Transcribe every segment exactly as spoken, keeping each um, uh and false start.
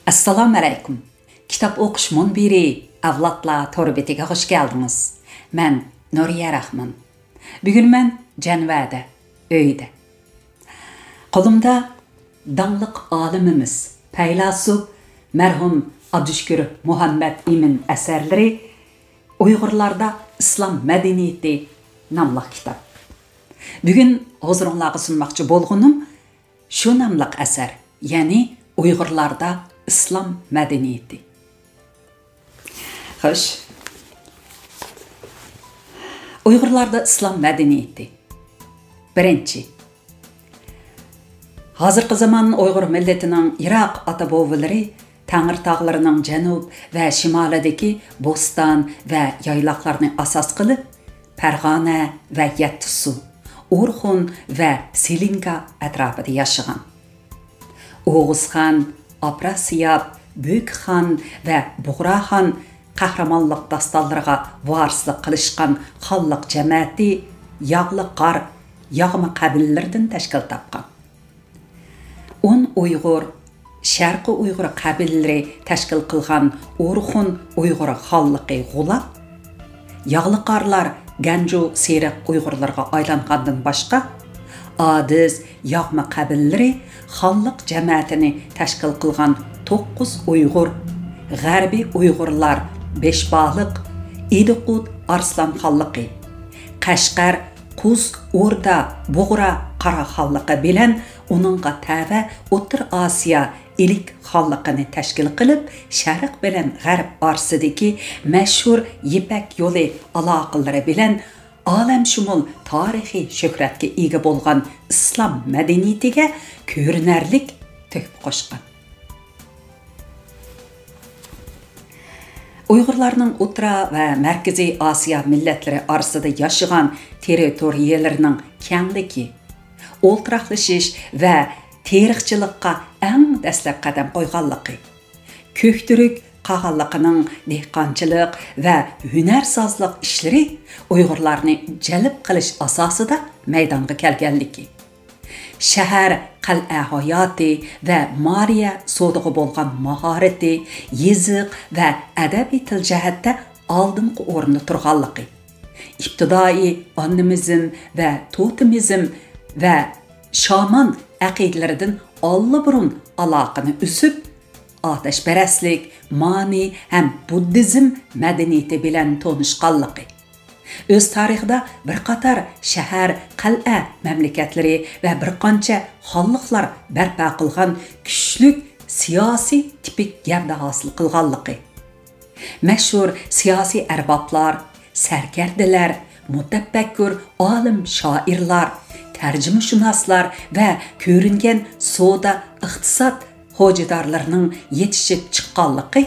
ئەسسالامۇ ئەلەيكۇم. كىتاب ئوقۇش مۇنبىرى ئەۋلادلار تور بېتىگە خۇش كەلدىڭىز. مەن نۇرىيە راخمان. بۈگۈن مەن جەنۋەدە، ئۆيدە. قولۇمدا داڭلىق ئالىمىمىز، پەيلاسوپ مەرھۇم ئابدۇشۈكۈر مۇھەممەت ئىمىن ئەسەرلىرى ئۇيغۇرلاردا ئىسلام مەدەنىيىتى ناملىق كىتاب. بۈگۈن ھۇزۇرۇڭلارغا سۇنماقچى بولغىنىم شۇ ناملىق ئەسەر، يەنى ئۇيغۇرلاردا ئىسلام مەدەنىيىتى. خوش. ئۇيغۇرلاردا ئىسلام مەدەنىيىتى. بىرىنچى. ھازىرقى زامان ئۇيغۇر مىللىتىنىڭ يىراق ئاتا-بوۋىلىرى تەڭرىتاغلىرىنىڭ جەنۇب ۋە شىمالىدىكى بوستان ۋە يايلاقلارنى ئاساس قىلىپ، پەرغانە ۋە يەتتىسۇ، ئورخۇن ۋە سېلىنكا ئەتراپىدا ياشىغان. ئوغۇزخان، ئاپراسىياب، بۆكىخان ۋە بۇغراخان قەھرىمانلىق داستانلىرىغا ۋارىسلىق قىلىشقان خانلىق جەمەتى ياغلىقار، ياغما قەبىلىلىرىدىن تەشكىل تاپقان. ئون ئۇيغۇر، شەرقىي ئۇيغۇر قەبىلىلىرى تەشكىل قىلغان ئورخۇن ئۇيغۇر خانلىقى غۇلاپ، ياغلىقارلار گەنجۇ سېرىق ئۇيغۇرلىرىغا ئايلانغاندىن باشقا، ئادىز، ياغما قەبىلىلىرى خانلىق جەمەتىنى تەشكىل قىلغان توققۇز ئۇيغۇر، غەربىي ئۇيغۇرلار بەشبالىق، ئىدىقۇت ئارسلان خانلىقى، قەشقەر، قۇز، ئوردا، بۇغرا، قارا خانلىقى بىلەن ئۇنىڭغا تەۋە ئوتتۇرا ئاسىيا ئىلىك خانلىقىنى تەشكىل قىلىپ، شەرق بىلەن غەرب ئارىسىدىكى مەشھۇر يىپەك يولى ئالاقىلىرى بىلەن ئالەمشۇمۇل تارىخىي شۆھرەتكە ئىگە بولغان ئىسلام مەدەنىيىتىگە كۆرۈنەرلىك تۆھپە قوشقان. ئۇيغۇرلارنىڭ ئوتتۇرا ۋە مەركىزىي ئاسىيا مىللەتلىرى ئارىسىدا ياشىغان تېررىتورىيەلىرىنىڭ كەڭلىكى، ئولتۇراقلىشىش ۋە تېرىقچىلىققا ئەڭ دەسلەپ قەدەم قويغانلىقى، كۆكتۈرك قاغانلىقىنىڭ دېھقانچىلىق ۋە ھۈنەرسازلىق ئىشلىرى ئۇيغۇرلارنى جەلپ قىلىش ئاساسىدا مەيدانغا كەلگەنلىكى، شەھەر، قەلئە ھاياتى ۋە مالىيە سودىغا بولغان ماھارىتى، يېزىق ۋە ئەدەبىي تىل جەھەتتە ئالدىنقى ئورۇندا تۇرغانلىقى، ئىپتىدائىي ئانىمىزم ۋە توتېمىزم ۋە شامان ئەقىدىلىرىدىن ئاللىبۇرۇن ئالاقىنى ئۈزۈپ، ئاتەشپەرەسلىك، مانى ھەم بۇددىزم مەدەنىيىتى بىلەن تونۇشقانلىقى، ئۆز تارىخىدا بىر قاتار شەھەر، قەلئە مەملىكەتلىرى ۋە بىر قانچە خانلىقلار بەرپا قىلغان كۈچلۈك سىياسىي تىپىك گەۋدە ھاسىل قىلغانلىقى، مەشھۇر سىياسىي ئەربابلار، سەركەردىلەر، مۇتەپەككۇر ئالىم شائىرلار، تەرجىمىشۇناسلار ۋە كۆرۈنگەن سودا، ئىقتىساد خوجىدارلىرىنىڭ يېتىشىپ چىققانلىقى،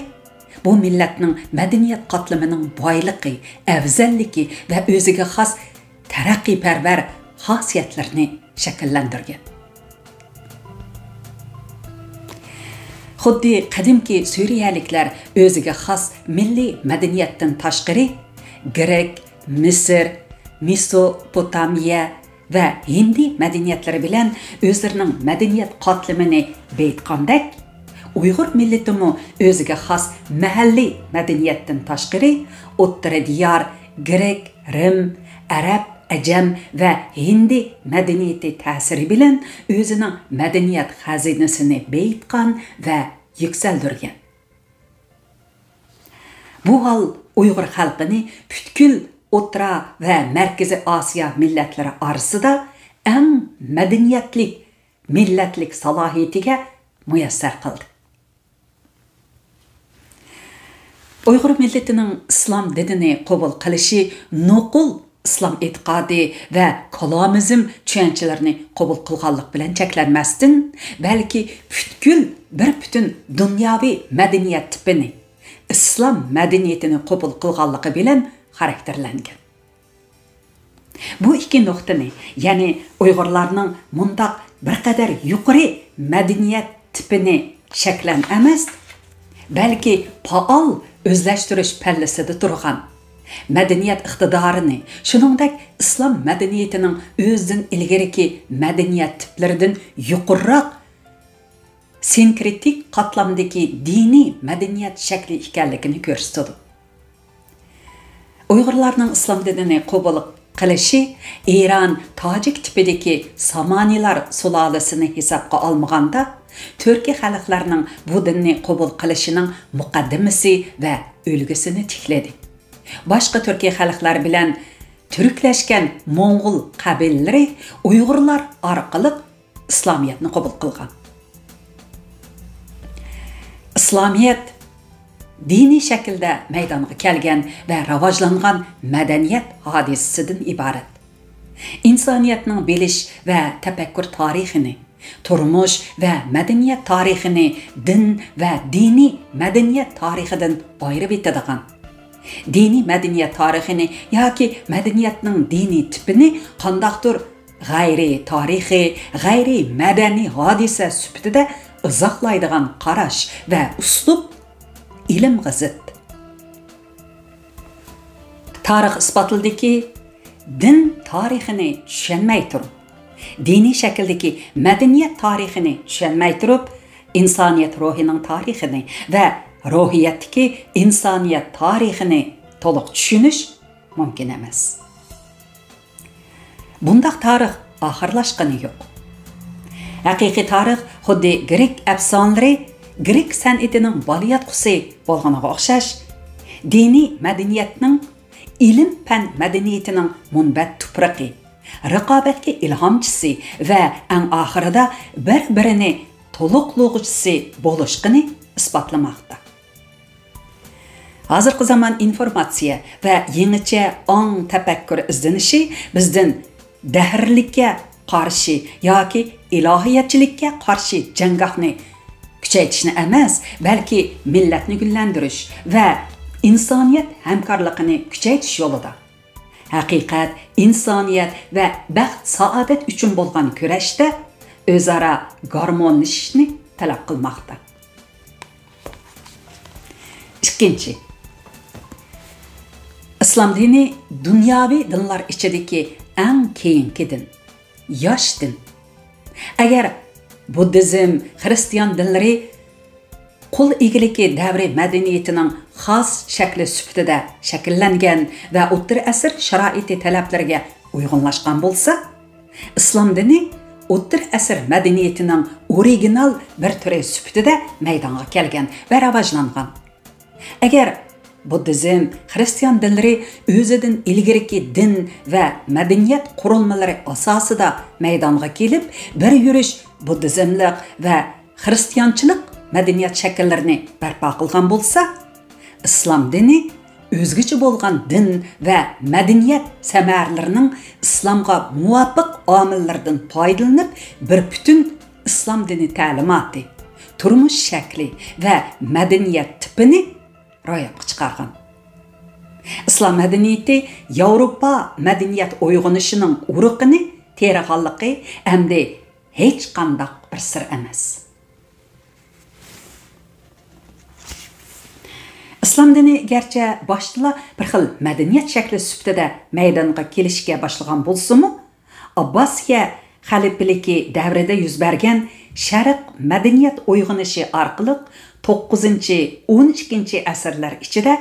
بۇ مىللەتنىڭ مەدەنىيەت قاتلىمىنىڭ بايلىقى، ئەۋزەللىكى ۋە ئۆزىگە خاس تەرەققىيپەرۋەر خاسىيەتلىرىنى شەكىللەندۈرگەن. خۇددى قەدىمكى سۈرىيەلىكلەر ئۆزىگە خاس مىللىي مەدەنىيەتتىن تاشقىرى، گرېك، مىسىر، مېسوپوتامىيە، ۋە ھىندى مەدەنىيەتلىرى بىلەن ئۆزلىرىنىڭ مەدەنىيەت قاتلىمىنى بېيىتقاندەك، ئۇيغۇر مىللىتىمۇ ئۆزىگە خاس مەھەللىي مەدەنىيەتتىن تاشقىرى، ئوتتۇرا دىيار، گرېك، رىم، ئەرەب، ئەجەم ۋە ھىندى مەدەنىيىتى تەسىرى بىلەن ئۆزىنىڭ مەدەنىيەت خەزىنىسىنى بېيىتقان ۋە يۈكسەلدۈرگەن. بۇ ھال ئۇيغۇر خەلقىنى پۈتكۈل ئوتتۇرا ۋە مەركىزىي ئاسىيا مىللەتلىرى ئارىسىدا ئەڭ مەدەنىيەتلىك مىللەتلىك سالاھىيىتىگە مۇيەسسەر قىلدى. ئۇيغۇر مىللىتىنىڭ ئىسلام دىنىنى قوبۇل قىلىشى نوقۇل ئىسلام ئېتىقادى ۋە كالامىزم چۈشەنچىلىرىنى قوبۇل قىلغانلىق بىلەن چەكلەنمەستىن، بەلكى پۈتكۈل بىر پۈتۈن دۇنياۋى مەدەنىيەت تىپىنى، ئىسلام مەدەنىيىتىنى قوبۇل قىلغانلىقى بىلەن خاراكتېرلەنگەن. بۇ ئىككى نۇقتىنى، يەنى ئۇيغۇرلارنىڭ مۇنداق بىر قەدەر يۇقىرى مەدەنىيەت تىپىنى شەكلەن ئەمەس، بەلكى پائال ئۆزلەشتۈرۈش پەللىسىدە تۇرغان، مەدەنىيەت ئىقتىدارىنى، شۇنىڭدەك ئىسلام مەدەنىيىتىنىڭ ئۆزىدىن ئىلگىرىكى مەدەنىيەت تىپلىرىدىن يۇقىرىراق سىنكرېتىك قاتلامدىكى دىنىي مەدەنىيەت شەكلى ئىكەنلىكىنى كۆرسىتىدۇ. ئۇيغۇرلارنىڭ ئىسلام دىنىنى قوبۇل قىلىشى ئىران تاجىك تىپىدىكى سامانىلار سۇلالىسىنى ھېسابقا ئالمىغاندا، تۈركىي خەلقلەرنىڭ بۇ دىننى قوبۇل قىلىشىنىڭ مۇقەددىمىسى ۋە ئۈلگىسىنى تىكلىدى. باشقا تۈركىي خەلقلەر بىلەن تۈركلەشكەن موڭغۇل قەبىلىلىرى ئۇيغۇرلار ئارقىلىق ئىسلامىيەتنى قوبۇل قىلغان. ئىسلامىيەت دىنىي شەكىلدە مەيدانغا كەلگەن ۋە راۋاجلانغان مەدەنىيەت ھادىسىسىدىن ئىبارەت. ئىنسانىيەتنىڭ بىلىش ۋە تەپەككۇر تارىخىنى، تۇرمۇش ۋە مەدەنىيەت تارىخىنى دىن ۋە دىنىي مەدەنىيەت تارىخىدىن ئايرىۋېتىدىغان، دىنىي مەدەنىيەت تارىخىنى ياكى مەدەنىيەتنىڭ دىنىي تىپىنى قانداقتۇر غەيرىي تارىخىي، غەيرىي مەدەنىي ھادىسە سۈپىتىدە ئىزاھلايدىغان قاراش ۋە ئۇسلۇب ئىلىمغا زىت. تارىخ ئىسپاتلىدىكى، دىن تارىخىنى چۈشەنمەي تۇرۇپ، دىنىي شەكىلدىكى مەدەنىيەت تارىخىنى چۈشەنمەي تۇرۇپ، ئىنسانىيەت روھىنىڭ تارىخىنى ۋە روھىيەتتىكى ئىنسانىيەت تارىخىنى تولۇق چۈشىنىش مۇمكىن ئەمەس. بۇنداق تارىخ ئاخىرلاشقىنى يوق. ھەقىقىي تارىخ خۇددى گرېك ئەپسانىلىرى، گرېك سەنئىتىنىڭ بالىياتقۇسى بولغىنىغا ئوخشاش، دىنىي مەدەنىيەتنىڭ، ئىلىم-پەن مەدەنىيىتىنىڭ مۇنبەت تۇپرىقى، رىقابەتكە ئىلھامچىسى ۋە ئەڭ ئاخىرىدا بىر-بىرىنى تولۇقلىغۇچىسى بولۇشقىنى ئىسپاتلىماقتا. ھازىرقى زامان ئىنفورماتسىيە ۋە يېڭىچە ئاڭ تەپەككۇر ئىزدىنىشى بىزدىن دەھرىيلىككە قارشى ياكى ئىلاھىيەتچىلىككە قارشى جەڭگاھنى كۈچەيتىشنى ئەمەس، بەلكى مىللەتنى گۈللەندۈرۈش ۋە ئىنسانىيەت ھەمكارلىقىنى كۈچەيتىش يولىدا، ھەقىقەت، ئىنسانىيەت ۋە بەخت-سائادەت ئۈچۈن بولغان كۈرەشتە ئۆزئارا گارمونلىشىشنى تەلەپ قىلماقتا. ئىككىنچى، ئىسلام دىنى دۇنياۋى دىنلار ئىچىدىكى ئەڭ كېيىنكى دىن، ياش دىن. ئەگەر بۇددىزم، خىرىستىيان دىنلىرى قۇل ئىگىلىكى دەۋرى مەدەنىيىتىنىڭ خاس شەكلى سۈپىتىدە شەكىللەنگەن ۋە ئوتتۇرا ئەسىر شارائىتى تەلەپلىرىگە ئۇيغۇنلاشقان بولسا، ئىسلام دىنى ئوتتۇرا ئەسىر مەدەنىيىتىنىڭ ئورىگىنال بىر تۈرى سۈپىتىدە مەيدانغا كەلگەن ۋە راۋاجلانغان. ئەگەر بۇددىزم، خىرىستىيان دىنلىرى ئۆزىدىن ئىلگىرىكى دىن ۋە مەدەنىيەت قۇرۇلمىلىرى ئاساسىدا مەيدانغا كېلىپ، بىر يۈرۈش بۇددىزملىق ۋە خىرىستىيانچىلىق مەدەنىيەت شەكىللىرىنى بەرپا قىلغان بولسا، ئىسلام دىنى ئۆزگىچە بولغان دىن ۋە مەدەنىيەت سەمەرىلىرىنىڭ ئىسلامغا مۇۋاپىق ئامىللىرىدىن پايدىلىنىپ، بىر پۈتۈن ئىسلام دىنى تەلىماتى، تۇرمۇش شەكلى ۋە مەدەنىيەت تىپىنى روياپقا چىقارغان. ئىسلام مەدەنىيىتى ياۋروپا مەدەنىيەت ئويغىنىشىنىڭ ئۇرۇقىنى تېرىغانلىقى ئەمدى ھېچقانداق بىر سىر ئەمەس. ئىسلام دىنى گەرچە باشتىلا بىر خىل مەدەنىيەت شەكلى سۈپىتىدە مەيدانغا كېلىشكە باشلىغان بولسىمۇ، ئابباسىيە خەلىپىلىكى دەۋرىدە يۈز بەرگەن شەرق مەدەنىيەت ئويغىنىشى ئارقىلىق توققۇزىنچى، ئون ئىككىنچى ئەسىرلەر ئىچىدە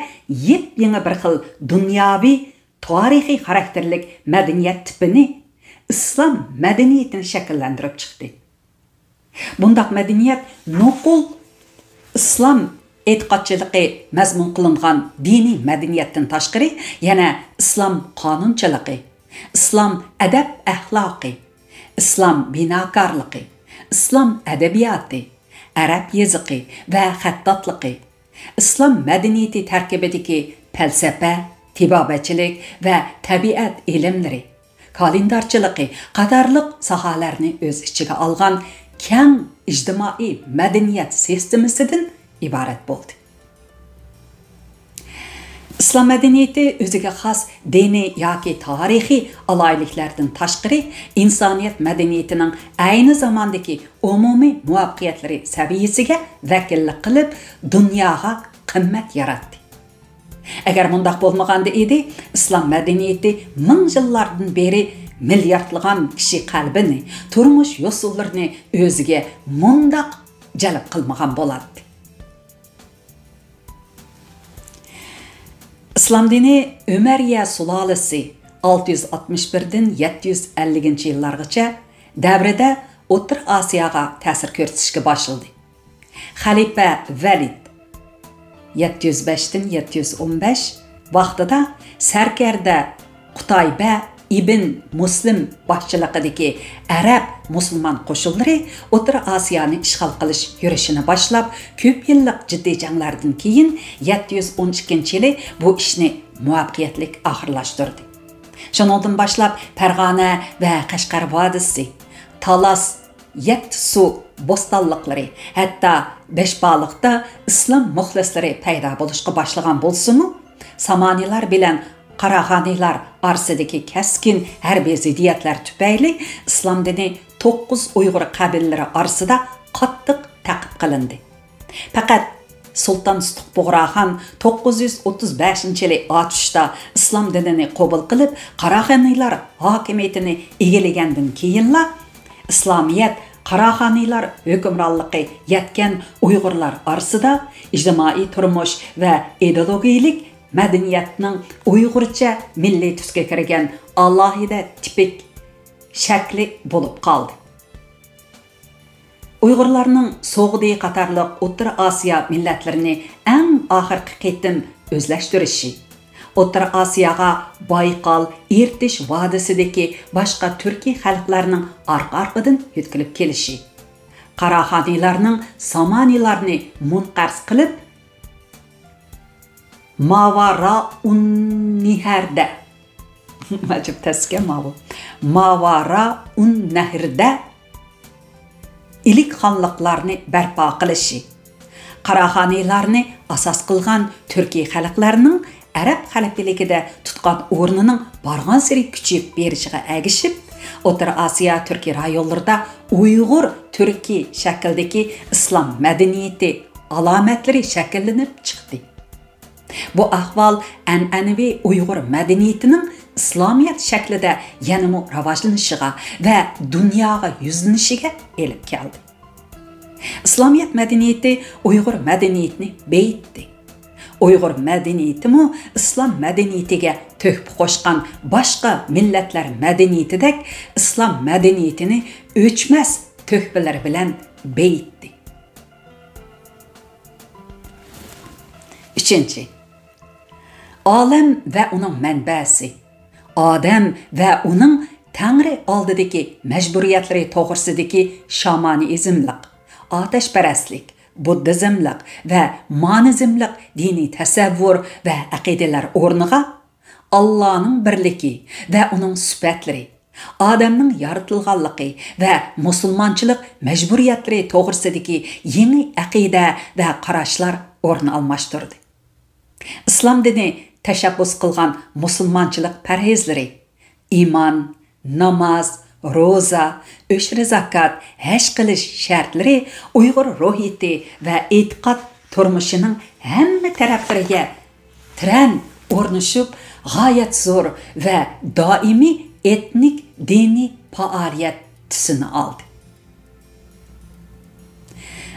يېپيېڭى بىر خىل دۇنياۋى تارىخىي خاراكتېرلىك مەدەنىيەت تىپىنى، ئىسلام مەدەنىيىتىنى شەكىللەندۈرۈپ چىقتى. بۇنداق مەدەنىيەت نوقۇل ئىسلام ئېتىقادچىلىقى مەزمۇن قىلىنغان دىنىي مەدەنىيەتتىن تاشقىرى، يەنە ئىسلام قانۇنچىلىقى، ئىسلام ئەدەپ-ئەخلاقى، ئىسلام بىناكارلىقى، ئىسلام ئەدەبىياتى، ئەرەب يېزىقى ۋە خەتتاتلىقى، ئىسلام مەدەنىيىتى تەركىبىدىكى پەلسەپە، تېبابەتچىلىك ۋە تەبىئەت ئىلىملىرى، كالېندارچىلىقى قاتارلىق ساھەلەرنى ئۆز ئىچىگە ئالغان كەڭ ئىجتىمائىي مەدەنىيەت سىستېمىسىدىن ئىبارەت بولدى. ئىسلام مەدەنىيىتى ئۆزىگە خاس دىنىي ياكى تارىخىي ئالاھىدىلىكلەردىن تاشقىرى، ئىنسانىيەت مەدەنىيىتىنىڭ ئەينى زاماندىكى ئومۇمىي مۇۋەپپەقىيەتلىرى سەۋىيىسىگە ۋەكىللىك قىلىپ، دۇنياغا قىممەت ياراتتى. ئەگەر مۇنداق بولمىغاندا ئىدى، ئىسلام مەدەنىيىتى مىڭ يىللاردىن بېرى مىلياردلىغان كىشى قەلبىنى، تۇرمۇش يوسۇنلىرىنى ئۆزىگە مۇنداق جەلپ قىلمىغان بولاتتى. ئىسلام دىنى ئۆمەرىيە سۇلالىسى ئالتە يۈز ئاتمىش بىردىن يەتتە يۈز ئەللىكىنچى يىللارغىچە دەۋرىدە ئوتتۇرا ئاسىياغا تەسىر كۆرسىتىشكە باشلىدى. خەلىپە ۋەلىد يەتتە يۈز بەشتىن يەتتە يۈز ئون بەش ۋاقتىدا سەركەردە قۇتايبە ئىبن مۇسلىم باشچىلىقىدىكى ئەرەب مۇسۇلمان قوشۇنلىرى ئوتتۇرا ئاسىيانى ئىشغال قىلىش يۈرۈشىنى باشلاپ، كۆپ يىللىق جىددىي جەڭلەردىن كېيىن يەتتە يۈز ئون ئىككىنچى يىلى بۇ ئىشنى مۇۋەپپەقىيەتلىك ئاخىرلاشتۇردى. شۇنىڭدىن باشلاپ پەرغانە ۋە قەشقەر ۋادىسى، تالاس، يەتتە سۇ بوستانلىقلىرى، ھەتتا بەشبالىقتا ئىسلام مۇخلىسلىرى پەيدا بولۇشقا باشلىغان بولسىمۇ، سامانىلار بىلەن قاراخانىيلار ئارىسىدىكى كەسكىن ھەربىي زىددىيەتلەر تۈپەيلى ئىسلام دىنى توققۇز ئۇيغۇر قەبىلىلىرى ئارىسىدا قاتتىق تەقىپ قىلىندى. پەقەت سۇلتان سۇتۇق بۇغراخان توققۇز يۈز ئوتتۇز بەشىنچى يىلى ئاتۇشتا ئىسلام دىنىنى قوبۇل قىلىپ، قاراخانىيلار ھاكىمىيىتىنى ئىگىلىگەندىن كېيىنلا، ئىسلامىيەت قاراخانىيلار ھۆكۈمرانلىقى يەتكەن ئۇيغۇرلار ئارىسىدا ئىجتىمائىي تۇرمۇش ۋە ئىدېئولوگىيەلىك مەدەنىيەتنىڭ ئۇيغۇرچە مىللىي تۈسكە كىرگەن ئالاھىدە تىپىك شەكلى بولۇپ قالدى. ئۇيغۇرلارنىڭ سوغدى قاتارلىق ئوتتۇرا ئاسىيا مىللەتلىرىنى ئەڭ ئاخىرقى قېتىم ئۆزلەشتۈرۈشى، ئوتتۇرا ئاسىياغا بايقال، ئىرتىش ۋادىسىدىكى باشقا تۈركىي خەلقلەرنىڭ ئارقا-ئارقىدىن يۆتكىلىپ كېلىشى، قاراخانىيلارنىڭ سامانىلارنى مۇنقەرز قىلىپ، ماۋاراءۇننەھردە، ئەجەب تەسكەن ماۋۇ. ماۋاراءۇننەھردە ئىلىك خانلىقلارنى بەرپا قىلىشى، قاراخانىيلارنى ئاساس قىلغان تۈركىي خەلقلەرنىڭ ئەرەب خەلىپىلىكىدە تۇتقان ئورنىنىڭ بارغانسېرى كۈچىيىپ بېرىشىغا ئەگىشىپ، ئوتتۇرا ئاسىيا تۈركىي رايونلىرىدا ئۇيغۇر تۈركىي شەكىلدىكى ئىسلام مەدەنىيىتى ئالامەتلىرى شەكىللىنىپ چىقتى. بۇ ئەھۋال ئەنئەنىۋى ئۇيغۇر مەدەنىيىتىنىڭ ئىسلامىيەت شەكلىدە يەنىمۇ راۋاجلىنىشىغا ۋە دۇنياغا يۈزلىنىشىگە ئېلىپ كەلدى. ئىسلامىيەت مەدەنىيىتى ئۇيغۇر مەدەنىيىتىنى بېيىتتى. ئۇيغۇر مەدەنىيىتىمۇ ئىسلام مەدەنىيىتىگە تۆھپە قوشقان باشقا مىللەتلەر مەدەنىيىتىدەك ئىسلام مەدەنىيىتىنى ئۆچمەس تۆھپىلىرى بىلەن بېيىتتى. ئۈچىنچى، ئالەم ۋە ئۇنىڭ مەنبەسى، ئادەم ۋە ئۇنىڭ تەڭرى ئالدىدىكى مەجبۇرىيەتلىرى توغرىسىدىكى شامانىزملىق، ئاتەشپەرەسلىك، بۇددىزملىق ۋە مانىزملىق دىنىي تەسەۋۋۇر ۋە ئەقىدىلەر ئورنىغا ئاللانىڭ بىرلىكى ۋە ئۇنىڭ سۈپەتلىرى، ئادەمنىڭ يارىتىلغانلىقى ۋە مۇسۇلمانچىلىق مەجبۇرىيەتلىرى توغرىسىدىكى يېڭى ئەقىدە ۋە قاراشلار ئورۇن ئالماشتۇردى. ئىسلام دىنى تەشەببۇس قىلغان مۇسۇلمانچىلىق پەرھىزلىرى، ئىمان، ناماز، روزا، ئۆشرە زاكات، ھەج قىلىش شەرتلىرى ئۇيغۇر روھىيىتى ۋە ئېتىقاد تۇرمۇشىنىڭ ھەممە تەرەپلىرىگە تىرەن ئورنىشىپ، غايەت زور ۋە دائىمىي ئېتنىك دىنىي پائالىيەت تۈسىنى ئالدى.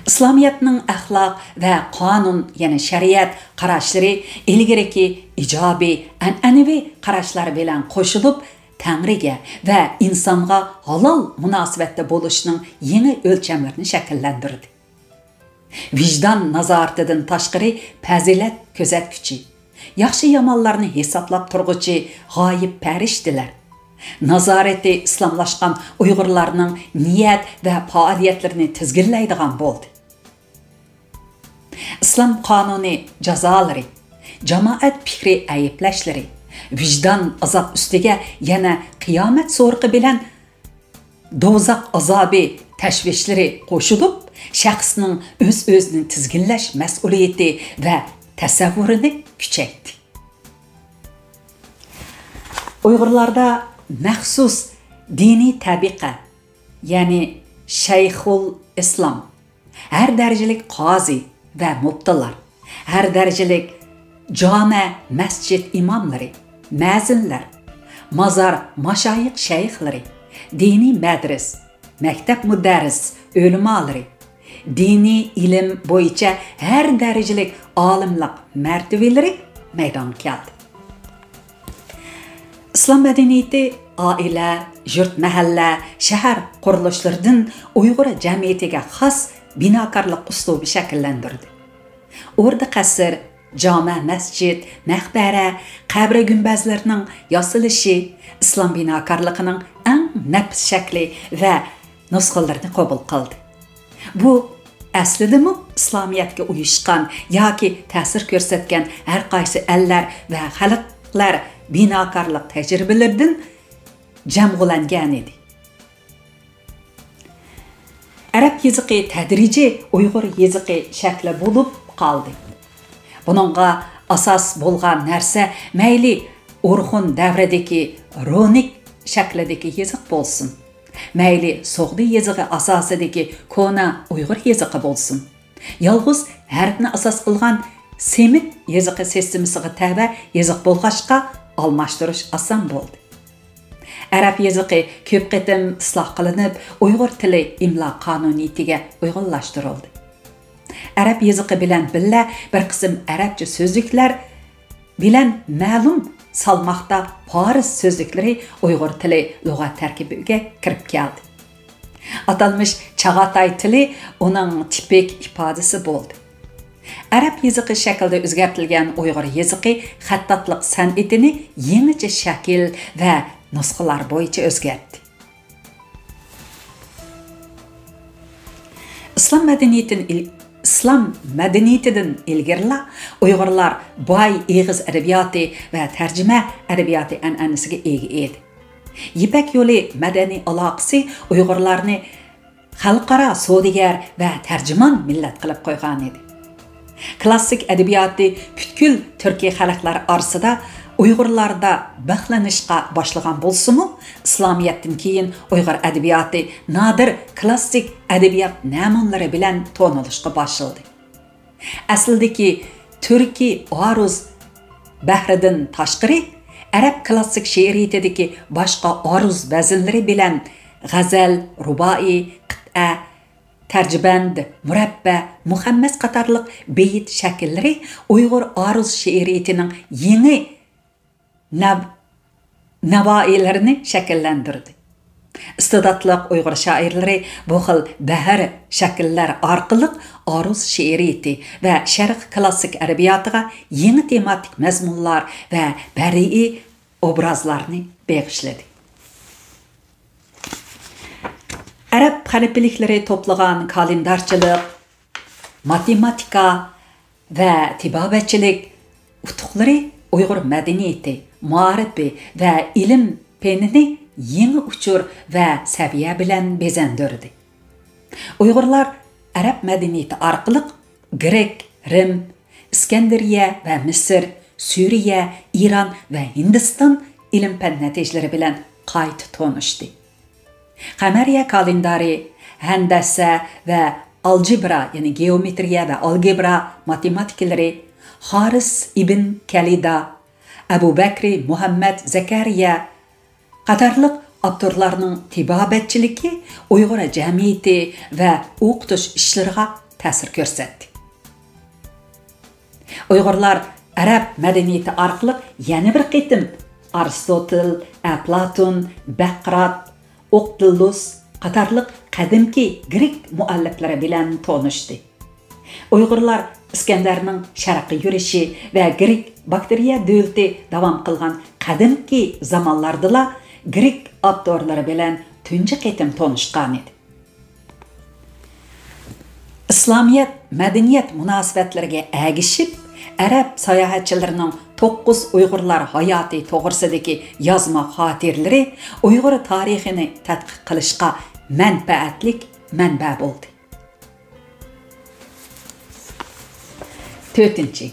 ئىسلامىيەتنىڭ ئەخلاق ۋە قانۇن، يەنى شەرىئەت قاراشلىرى ئىلگىرىكى ئىجابىي، ئەنئەنىۋى قاراشلار بىلەن قوشۇلۇپ، تەڭرىگە ۋە ئىنسانغا ھالال مۇناسىۋەتتە بولۇشنىڭ يېڭى ئۆلچەملىرىنى شەكىللەندۈردى. ۋىجدان نازارىتىدىن تاشقىرى پەزىلەت كۆزەتكۈچى، ياخشى-يامانلارنى ھېسابلاپ تۇرغۇچى غايىب پەرىشتىلەر نازارىتى ئىسلاملاشقان ئۇيغۇرلارنىڭ نىيەت ۋە پائالىيەتلىرىنى تىزگىنلەيدىغان بولدى. ئىسلام قانۇنى جازالىرى، جامائەت پىكرى ئەيىبلەشلىرى، ۋىجدان ئازاب ئۈستىگە يەنە قىيامەت سورىقى بىلەن دوزاخ ئازابى تەشۋىشلىرى قوشۇلۇپ، شەخسنىڭ ئۆز-ئۆزىنى تىزگىنلەش مەسئۇلىيىتى ۋە تەسەۋۋۇرىنى كۈچەيتتى. ئۇيغۇرلاردا مەخسۇس دىنىي تەبىقە، يەنى شەيخۇل ئىسلام، ھەر دەرىجىلىك قازى ۋە مۇپتىلار، ھەر دەرىجىلىك جامە، مەسچىت ئىماملىرى، مەزىنلەر، مازار ماشايىخ شەيخلىرى، دىنىي مەدرىس، مەكتەپ مۇدەررىس ئۆلىمالىرى، دىنىي ئىلىم بويىچە ھەر دەرىجىلىك ئالىملىق مەرتىۋىلىرى مەيدانغا كەلدى. ئىسلام مەدەنىيىتى ئائىلە، يۇرت، مەھەللە، شەھەر قۇرۇلۇشلىرىدىن ئۇيغۇر جەمئىيىتىگە خاس بىناكارلىق ئۇسلۇبى شەكىللەندۈردى. ئوردا قەسىر، جامە مەسچىت، مەقبەرە، قەبرە گۈمبەزلىرىنىڭ ياسىلىشى ئىسلام بىناكارلىقىنىڭ ئەڭ نەپىس شەكلى ۋە نۇسخىلىرىنى قوبۇل قىلدى. بۇ ئەسلىدىمۇ ئىسلامىيەتكە ئۇيۇشقان ياكى تەسىر كۆرسەتكەن ھەر قايسى ئەللەر ۋە خەلقلەر بىناكارلىق تەجرىبىلىرىدىن جەمغۇلەنگەن ئىدى. ئەرەب يېزىقى تەدرىجىي ئۇيغۇر يېزىقى شەكلى بولۇپ قالدى. بۇنىڭغا ئاساس بولغان نەرسە مەيلى ئورخۇن دەۋرىدىكى رۇنىك شەكلىدىكى يېزىق بولسۇن، مەيلى سوغدى يېزىقى ئاساسىدىكى كونا ئۇيغۇر يېزىقى بولسۇن، يالغۇز ھەرپنى ئاساس قىلغان سېمىت يېزىقى سىستېمىسىغا تەۋە يېزىق بولغاچقا، ئالماشتۇرۇش ئاسان بولدى. ئەرەب يېزىقى كۆپ قېتىم ئىسلاھ قىلىنىپ، ئۇيغۇر تىلى ئىملا قانۇنىيىتىگە ئۇيغۇنلاشتۇرۇلدى. ئەرەب يېزىقى بىلەن بىللە بىر قىسىم ئەرەبچە سۆزلۈكلەر بىلەن مەلۇم سالماقتا پارس سۆزلۈكلىرى ئۇيغۇر تىلى لۇغەت تەركىبىگە كىرىپ كەلدى. ئاتالمىش چاغاتاي تىلى ئۇنىڭ تىپىك ئىپادىسى بولدى. ئەرەب يېزىقى شەكلىدە ئۆزگەرتىلگەن ئۇيغۇر يېزىقى خەتتاتلىق سەنئىتىنى يېڭىچە شەكىل ۋە نۇسخىلار بويىچە ئۆزگەرتتى. ئىسلام مەدەنىيىتىدىن ئىل-، ئىسلام مەدەنىيىتىدىن ئىلگىرىلا ئۇيغۇرلار باي ئېغىز ئەدەبىياتى ۋە تەرجىمە ئەدەبىياتى ئەنئەنىسىگە ئىگە ئىدى. يىپەك يولى مەدەنىي ئالاقىسى ئۇيغۇرلارنى خەلقئارا سودىگەر ۋە تەرجىمان مىللەت قىلىپ قويغانىدى. كلاسسىك ئەدەبىياتى پۈتكۈل تۈركىي خەلقلەر ئارىسىدا ئۇيغۇرلاردا بىخلىنىشقا باشلىغان بولسىمۇ، ئىسلامىيەتتىن كېيىن ئۇيغۇر ئەدەبىياتى نادىر كلاسسىك ئەدەبىيات نەمۇنىلىرى بىلەن تونۇلۇشقا باشلىدى. ئەسلىدىكى تۈركىي ئارۇز بەھرىدىن تاشقىرى، ئەرەب كلاسسىك شېئىرىيىتىدىكى باشقا ئارۇز ۋەزىنلىرى بىلەن غەزەل، رۇبائىي، قىتئە، تەرجىبەند، مۇرەببە، مۇخەممەس قاتارلىق بېيىت شەكىللىرى ئۇيغۇر ئارۇز شېئىرىيىتىنىڭ يېڭى نەب-، ناۋائىلىرىنى شەكىللەندۈردى. ئىستېداتلىق ئۇيغۇر شائىرلىرى بۇ خىل بەھر شەكىللەر ئارقىلىق ئارۇز شېئىرىيىتى ۋە شەرق كلاسسىك ئەدەبىياتىغا يېڭى تېماتىك مەزمۇنلار ۋە بەدىئىي ئوبرازلارنى بېغىشلىدى. ئەرەب خەلىپىلىكلىرى توپلىغان كالېندارچىلىق، ماتېماتىكا ۋە تېبابەتچىلىك ئۇتۇقلىرى ئۇيغۇر مەدەنىيىتى، مائارىپى ۋە ئىلىم پېنىنى يېڭى ئۇچۇر ۋە سەۋىيە بىلەن بېزەندۈردى. ئۇيغۇرلار ئەرەب مەدەنىيىتى ئارقىلىق گرېك، رىم، ئىسكەندەرىيە ۋە مىسىر، سۈرىيە، ئىران ۋە ھىندىستان ئىلىم-پەن نەتىجىلىرى بىلەن قايتا تونۇشتى. قەمەرىيە كالېندارى، ھەندەسە ۋە ئالجېبرا، يەنى گېئومېترىيە ۋە ئالگېبرا ماتېماتىكىلىرى، خارىس ئىبن كەلىدا، ئەبۇ بەكرى مۇھەممەد زەكەرىيە قاتارلىق ئاپتورلارنىڭ تېبابەتچىلىكى ئۇيغۇر جەمئىيىتى ۋە ئوقۇتۇش ئىشلىرىغا تەسىر كۆرسەتتى. ئۇيغۇرلار ئەرەب مەدەنىيىتى ئارقىلىق يەنە بىر قېتىم ئارستوتىل، ئەپلاتون، بەقرات، ئوقتىللۇس قاتارلىق قەدىمكى گرېك مۇئەللىپلىرى بىلەن تونۇشتى. ئۇيغۇرلار ئىسكەندەرنىڭ شەرققە يۈرۈشى ۋە گرېك باكتىرىيە دۆلىتى داۋام قىلغان قەدىمكى زامانلاردىلا گرېك ئاپتورلىرى بىلەن تۇنجى قېتىم تونۇشقانىدى. ئىسلامىيەت مەدەنىيەت مۇناسىۋەتلىرىگە ئەگىشىپ، ئەرەب ساياھەتچىلىرىنىڭ توققۇز ئۇيغۇرلار ھاياتى توغرىسىدىكى يازما خاتىرىلىرى ئۇيغۇر تارىخىنى تەتقىق قىلىشقا مەنپەئەتلىك مەنبە بولدى. تۆتىنچى،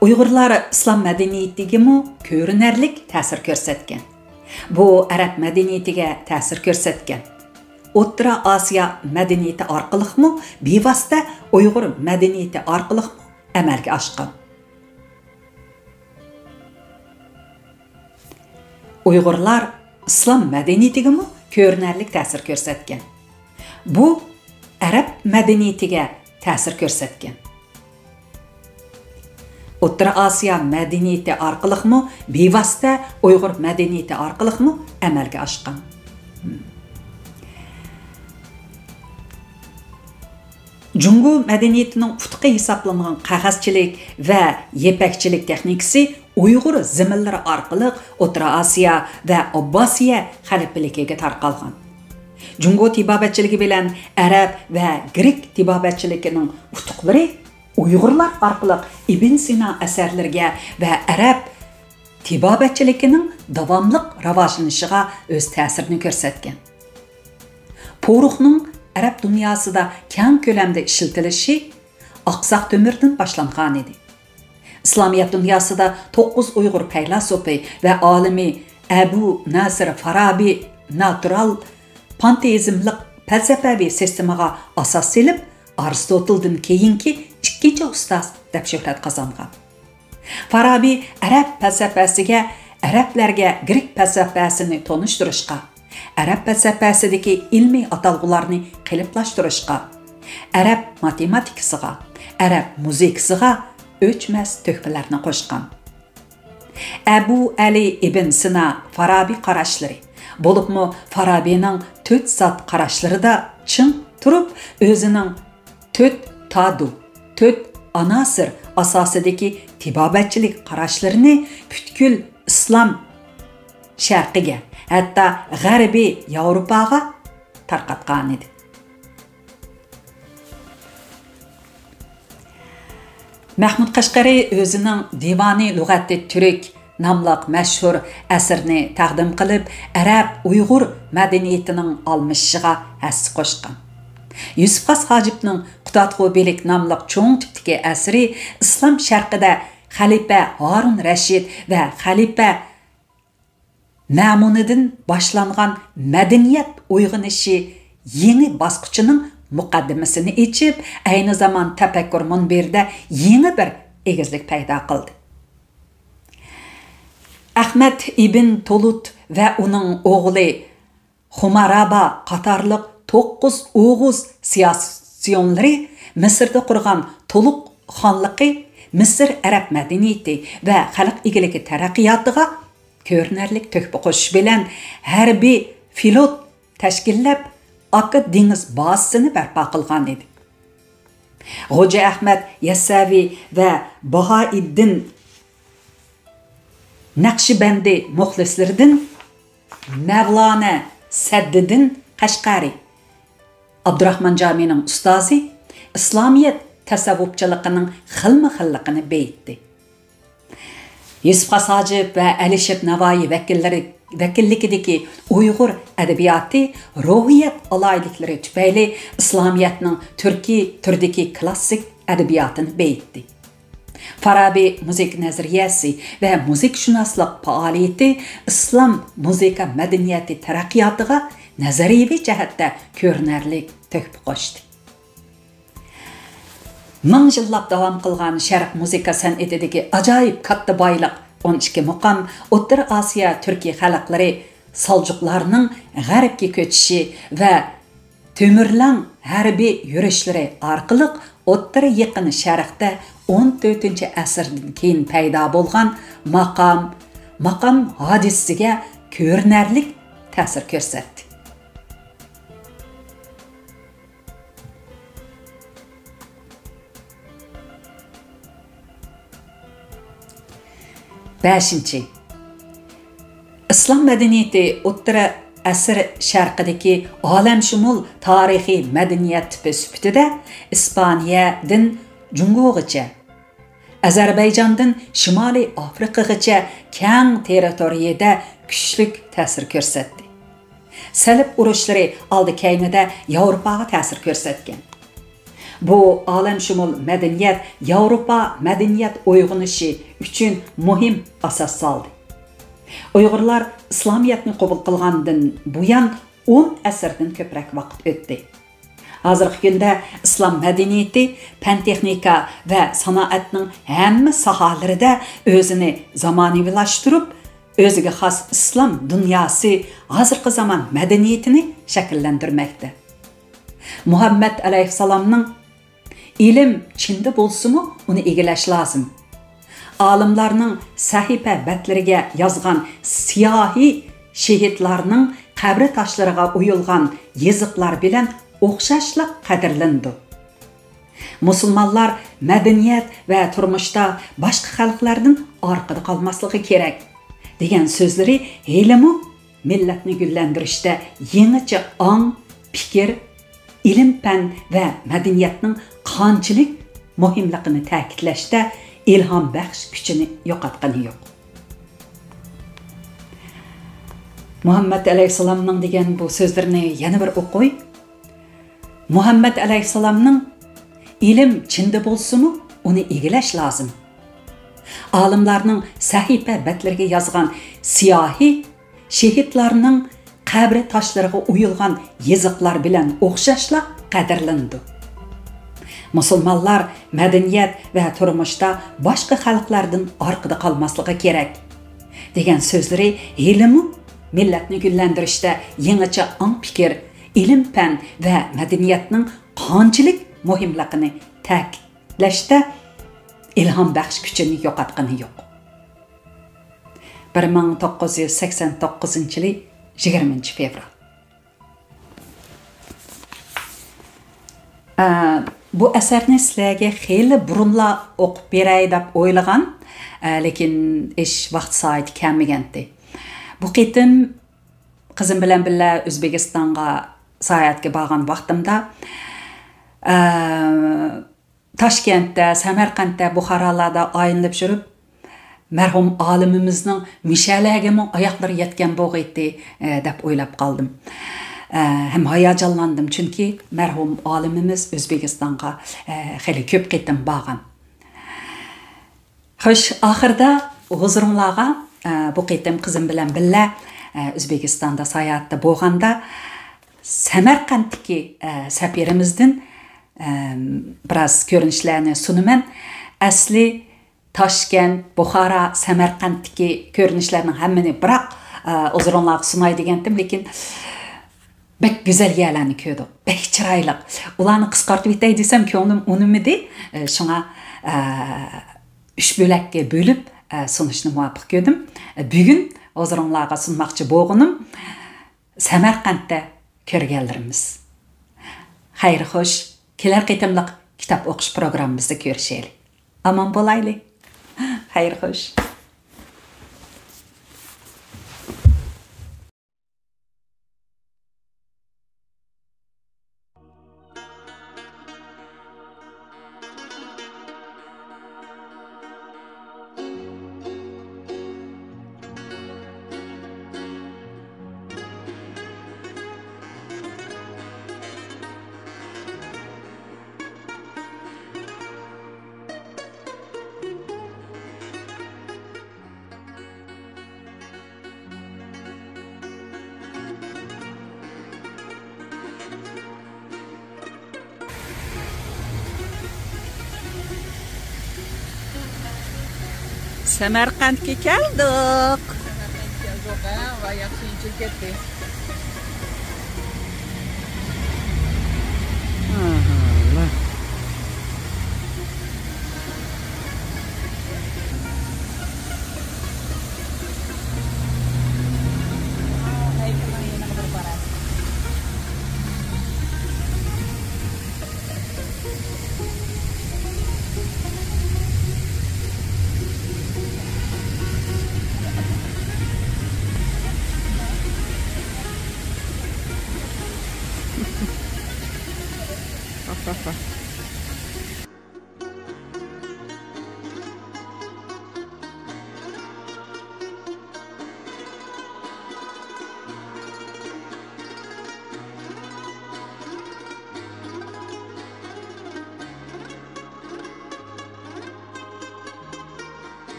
ئۇيغۇرلار ئىسلام مەدەنىيىتىگىمۇ كۆرۈنەرلىك تەسىر كۆرسەتكەن. بۇ ئەرەب مەدەنىيىتىگە تەسىر كۆرسەتكەن. ئوتتۇرا ئاسىيا مەدەنىيىتى ئارقىلىقمۇ، بىۋاسىتە ئۇيغۇر مەدەنىيىتى ئارقىلىقمۇ ئەمەلگە ئاشقان. ئۇيغۇرلار ئىسلام مەدەنىيىتىگىمۇ كۆرۈنەرلىك تەسىر كۆرسەتكەن. بۇ ئەرەب مەدەنىيىتىگە تەسىر كۆرسەتكەن. ئوتتۇرا ئاسىيا مەدەنىيىتى ئارقىلىقمۇ، بىۋاسىتە ئۇيغۇر مەدەنىيىتى ئارقىلىقمۇ ئەمەلگە ئاشقان. جۇڭگو مەدەنىيىتىنىڭ ئۇتۇقى ھېسابلانغان قەغەزچىلىك ۋە يىپەكچىلىك تېخنىكىسى ئۇيغۇر زېمىنلىرى ئارقىلىق ئوتتۇرا ئاسىيا ۋە ئابباسىيە خەلىپىلىكىگە تارقالغان. جۇڭگو تېبابەتچىلىكى بىلەن ئەرەب ۋە گرېك تېبابەتچىلىكىنىڭ ئۇتۇقلىرى ئۇيغۇرلار ئارقىلىق ئىبن سىنا ئەسەرلىرىگە ۋە ئەرەب تېبابەتچىلىكىنىڭ داۋاملىق راۋاجلىنىشىغا ئۆز تەسىرىنى كۆرسەتكەن. پورۇقنىڭ ئەرەب دۇنياسىدا كەڭ كۆلەمدە ئىشلىتىلىشى ئاقساق تۆمۈردىن باشلانغانىدى. ئىسلامىيەت دۇنياسىدا توققۇز ئۇيغۇر پەيلاسوپى ۋە ئالىمى ئەبۇ نەسىر فارابى ناتۇرال پانتېئىزملىق پەلسەپەۋى سىستېمىغا ئاساس سېلىپ، ئارستوتىلدىن كېيىنكى ئىككىنچى ئۇستاز دەپ شۆھرەت قازانغان. فارابى ئەرەب پەلسەپەسىگە، ئەرەبلەرگە گرېك پەلسەپەسىنى تونۇشتۇرۇشقا، ئەرەب پەلسەپەسىدىكى ئىلمىي ئاتالغۇلارنى قېلىپلاشتۇرۇشقا، ئەرەب ماتېماتىكىسىغا، ئەرەب مۇزىكىسىغا ئۆچمەس تۆھپىلەرنى قوشقان. ئەبۇ ئەلى ئىبن سىنا فارابى قاراشلىرى، بولۇپمۇ فارابىنىڭ تۆت زات قاراشلىرىدا چىڭ تۇرۇپ، ئۆزىنىڭ تۆت تادۇ، تۆت ئاناسىر ئاساسىدىكى تېبابەتچىلىك قاراشلىرىنى پۈتكۈل ئىسلام شەرقىگە، ھەتتا غەربىي ياۋروپاغا تارقاتقانىدى. مەھمۇد قەشقەرى ئۆزىنىڭ دىۋانى لۇغەتى تۈرك ناملىق مەشھۇر ئەسىرىنى تەقدىم قىلىپ، ئەرەب ئۇيغۇر مەدەنىيىتىنىڭ ئالمىشىشىغا ھەسسە قوشقان. يۈسۈپ خاس ھاجىپنىڭ قۇتادغۇ بىلىك ناملىق چوڭ تىپتىكى ئەسىرى ئىسلام شەرقىدە خەلىپە ھارۇن رەشىد ۋە خەلىپە مەمۇنىدىن باشلانغان مەدەنىيەت ئويغىنىشى يېڭى باسقۇچىنىڭ مۇقەددىمىسىنى ئېچىپ، ئەينى زامان تەپەككۇر مۇنبىرىدە يېڭى بىر ئېگىزلىك پەيدا قىلدى. ئەخمەت ئىبن تولۇت ۋە ئۇنىڭ ئوغلى خۇمارابا قاتارلىق توققۇز ئوغۇز سىياسىيونلىرى مىسىردا قۇرغان تولۇق خانلىقى مىسىر ئەرەب مەدەنىيىتى ۋە خەلق ئىگىلىكى تەرەققىياتىغا كۆرۈنەرلىك تۆھپە قوشۇش بىلەن ھەربىي فلوت تەشكىللەپ، ئاكا دېڭىز بازىسىنى بەرپا قىلغان ئىدى. خوجا ئەخمەت يەسسەۋى ۋە باھائىددىن نەقشىبەندى مۇخلىسلىرىدىن مەۋلانە سەددىدىن قەشقەرى، ئابدۇراخمان جامىنىڭ ئۇستازى ئىسلامىيەت تەسەۋۋۇپچىلىقىنىڭ خىلمۇ خىللىقىنى بېيىتتى. يۈسۈپ خاس ھاجىپ ۋە ئەلىشىر ناۋايى ۋەكىللىرى، ۋەكىللىكىدىكى ئۇيغۇر ئەدەبىياتى روھىيەت ئالاھىدىلىكلىرى تۈپەيلى ئىسلامىيەتنىڭ تۈركىي تۈردىكى كلاسسىك ئەدەبىياتىنى بېيىتتى. فارابى مۇزىكا نەزەرىيەسى ۋە مۇزىكىشۇناسلىق پائالىيىتى ئىسلام مۇزىكا مەدەنىيىتى تەرەققىياتىغا نەزەرىيىۋى جەھەتتە كۆرۈنەرلىك تۆھپە قوشتى. مىڭ يىللاپ داۋام قىلغان شەرق مۇزىكا سەنئىتىدىكى ئاجايىپ كاتتا بايلىق ئون ئىككى مۇقام ئوتتۇرا ئاسىيا تۈركىي خەلقلىرى سالجۇقلارنىڭ غەربكە كۆچۈشى ۋە تۆمۈرلەڭ ھەربىي يۈرۈشلىرى ئارقىلىق ئوتتۇرا يېقىن شەرقتە ئون تۆتىنچى ئەسىردىن كېيىن پەيدا بولغان ماقام، ماقام ھادىسىسىگە كۆرۈنەرلىك تەسىر كۆرسەتتى. بەشىنچى، ئىسلام مەدەنىيىتى ئوتتۇرا ئەسىر شەرقىدىكى ئالەمشۇمۇل تارىخىي مەدەنىيەت تىپى سۈپىتىدە ئىسپانىيەدىن جۇڭگوغىچە، ئەزەربەيجاندىن شىمالىي ئافرىقىغىچە كەڭ تېررىتورىيەدە كۈچلۈك تەسىر كۆرسەتتى. سەلىپ ئۇرۇشلىرى ئالدى كەينىدە ياۋروپاغا تەسىر كۆرسەتكەن. بۇ ئالەمشۇمۇل مەدەنىيەت ياۋروپا مەدەنىيەت ئويغىنىشى ئۈچۈن مۇھىم ئاساس سالدى. ئۇيغۇرلار ئىسلامىيەتنى قوبۇل قىلغاندىن بۇيان ئون ئەسىردىن كۆپرەك ۋاقىت ئۆتتى. ھازىرقى كۈندە ئىسلام مەدەنىيىتى پەن-تېخنىكا ۋە سانائەتنىڭ ھەممە ساھەلىرىدە ئۆزىنى زامانىۋىلاشتۇرۇپ، ئۆزىگە خاس ئىسلام دۇنياسى، ھازىرقى زامان مەدەنىيىتىنى شەكىللەندۈرمەكتە. مۇھەممەد ئەلەيھىسسالامنىڭ «ئىلىم چىندە بولسىمۇ، ئۇنى ئىگىلەش لازىم. ئالىملارنىڭ سەھىپە بەتلىرىگە يازغان سىياھى شېھىتلارنىڭ قەبرە تاشلىرىغا ئويۇلغان يېزىقلار بىلەن ئوخشاشلا قەدىرلىنىدۇ. مۇسۇلمانلار مەدەنىيەت ۋە تۇرمۇشتا باشقا خەلقلەردىن ئارقىدا قالماسلىقى كېرەك» دېگەن سۆزلىرى ھېلىمۇ مىللەتنى گۈللەندۈرۈشتە يېڭىچە ئاڭ، پىكىر، ئىلىم-پەن ۋە مەدەنىيەتنىڭ قانچىلىك مۇھىملىقىنى تەكىتلەشتە ئىلھام بەخش كۈچىنى يوقاتقىنى يوق. مۇھەممەد ئەلەيھىسسالامنىڭ دېگەن بۇ سۆزلىرىنى يەنە بىر ئوقۇي. مۇھەممەد ئەلەيھىسسالامنىڭ «ئىلىم چىندە بولسىمۇ، ئۇنى ئىگىلەش لازىم. ئالىملارنىڭ سەھىپە بەتلىرىگە يازغان سىياھى شېھىتلارنىڭ قەبرە تاشلىرىغا ئويۇلغان يېزىقلار بىلەن ئوخشاشلا قەدىرلىنىدۇ. مۇسۇلمانلار مەدەنىيەت ۋە تۇرمۇشتا باشقا خەلقلەردىن ئارقىدا قالماسلىقى كېرەك» دېگەن سۆزلىرى ھېلىمۇ مىللەتنى گۈللەندۈرۈشتە يېڭىچە ئاڭ، پىكىر، ئىلىم-پەن ۋە مەدەنىيەتنىڭ قانچىلىك مۇھىملىقىنى تەكىتلەشتە ئىلھام بەخش كۈچىنى يوقاتقىنى يوق. بىر مىڭ توققۇز يۈز سەكسەن توققۇزىنچى يىلى يىگىرمىنچى فېۋرال. ئە، بۇ ئەسەرنى سىلەرگە خېلى بۇرۇنلا ئوقۇپ بېرەي دەپ ئويلىغان، ئە، لېكىن ھېچ ۋاقىت سائىتى كەلمىگەنتى. بۇ قېتىم قىزىم بىلەن بىللە ئۆزبېكىستانغا ساياھەتكە بارغان ۋاقتىمدا، ئە، تاشكەنتتە، سەمەرقەنتتە، بۇخارالاردا ئايلىنىپ يۈرۈپ، مەرھۇم ئالىمىمىزنىڭ مۇشەلەرگىمۇ ئاياقلىرى يەتكەن بولغىيتتى، ئە، دەپ ئويلاپ قالدىم. ئە، ھەم ھاياجانلاندىم، چۈنكى مەرھۇم ئالىمىمىز ئۆزبېكىستانغا، ئە، خېلى كۆپ قېتىم بارغان. خوش، ئاخىرىدا ھۇزۇرۇڭلارغا، ئە، بۇ قېتىم قىزىم بىلەن بىللە، ئە، ئۆزبېكىستاندا ساياھەتتە بولغاندا، سەمەرقەنتتىكى، ئە، سەپىرىمىزدىن، ئە، بىراز كۆرۈنۈشلەرنى سۇنىمەن. ئەسلى تاشكەنت، بۇخارا، سەمەرقەنتتىكى كۆرۈنۈشلەرنىڭ ھەممىنى بىراق، ئە، ھۇزۇرۇڭلارغا سۇناي دېگەنتىم، لېكىن بەك گۈزەل يەرلەرنى كۆردۇق. بەك چىرايلىق. ئۇلارنى قىسقارتىپ ئۆتەي دېسەم، كۆڭلۈم ئۇنىمىدى. ئە، شۇڭا، ئە، ئۈچ بۆلەككە بۆلۈپ، ئە، سۇنۇشنى مۇۋاپىق كۆردۈم. ئە، بۈگۈن ھۇزۇرۇڭلارغا سۇنماقچى بولغىنىم سەمەرقەنتتە كۆرگەنلىرىمىز. خەير خوش، كېلەر قېتىملىق كىتاب ئوقۇش پروگراممىمىزدا كۆرۈشەيلى. ئامان بولايلى. خەير خوش. سەمەرقەنتكە كەلدۇق. سەمەرقەنتكە كەلدۇق، ھە، ۋاي، ياخشى يېنىشىپ كەتتى.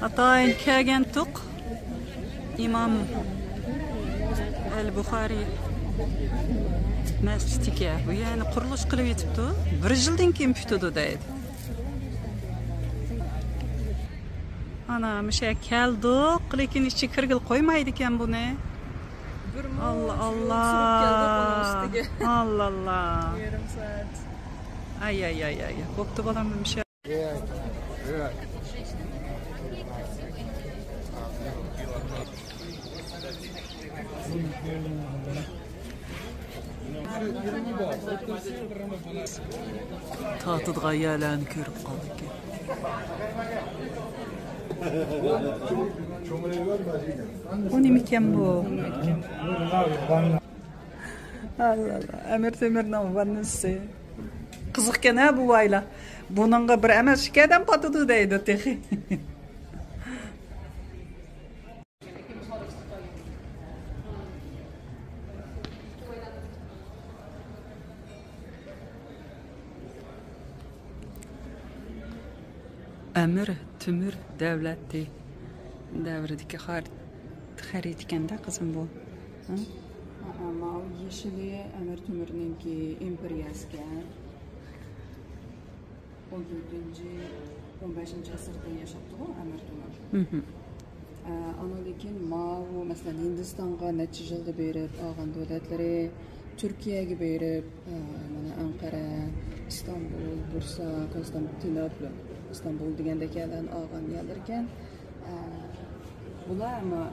ئاتايىن كەلگەنتۇق ئىمام ئەل بۇخارىي مەسچىتىگە. بۇ يەنە قۇرۇلۇش قىلىۋېتىپتۇ. بىر يىلدىن كېيىن پۈتىدۇ دەيدۇ. ئانا، مۇشۇ يەرگە كەلدۇق، لېكىن ئىچىگە كىرگىلى قويمايدىكەن بۇنى. بىر مو ئاللا، شۇ ئاللا. سۈرۈپ كەلدۇق ئۇنىڭ ئۈستىگە. ئاللا، ئاللا. يېرىم سائەت. ئاي، ئاي، ئاي، ئاي. بوپتۇ، بالام، مۇشۇ. تارتىدىغان يەرلەرنى كۆرۈپ قالدىكەن. بۇ نېمىكەن بۇ؟ ئاللا ئاللا، ئەمىر تۆمۈرنىڭ ۋاننىسى. قىزىقكەن ھە بۇ ۋايلار. بۇنىڭغا بىر ئەمەس، ئىككى ئادەم پاتىدۇ دەيدۇ تېخى. ئەمىر تۆمۈر دەۋلىتى دەۋرىدىكى خار-، خەرىتىكەن-دە، قىزىم، بۇ. ھە؟ ھە، ماۋۇ يېشىلى ئەمىر تۆمۈرنىڭكى ئىمپېرىيەسىكەن. ئون تۆتىنچى، ئون بەشىنچى ئەسىردە ياشاپتىغۇ ئەمىر تۆمۈر. مھم. ئە، ئاندىن كېيىن ماۋۇ، مەسىلەن، ھىندىستانغا نەچچە يىلغا بېرىپ ئالغان دۆلەتلىرى، تۈركىيەگە بېرىپ، ئە، مانا ئەنقەرە، ئىستانبۇل، بۇرسا، كونستانتىنوپول، ئىستانبۇل دېگەندەك يەرلەرنى ئالغان يەرلىرىكەن. ئە، بۇلار ئەمما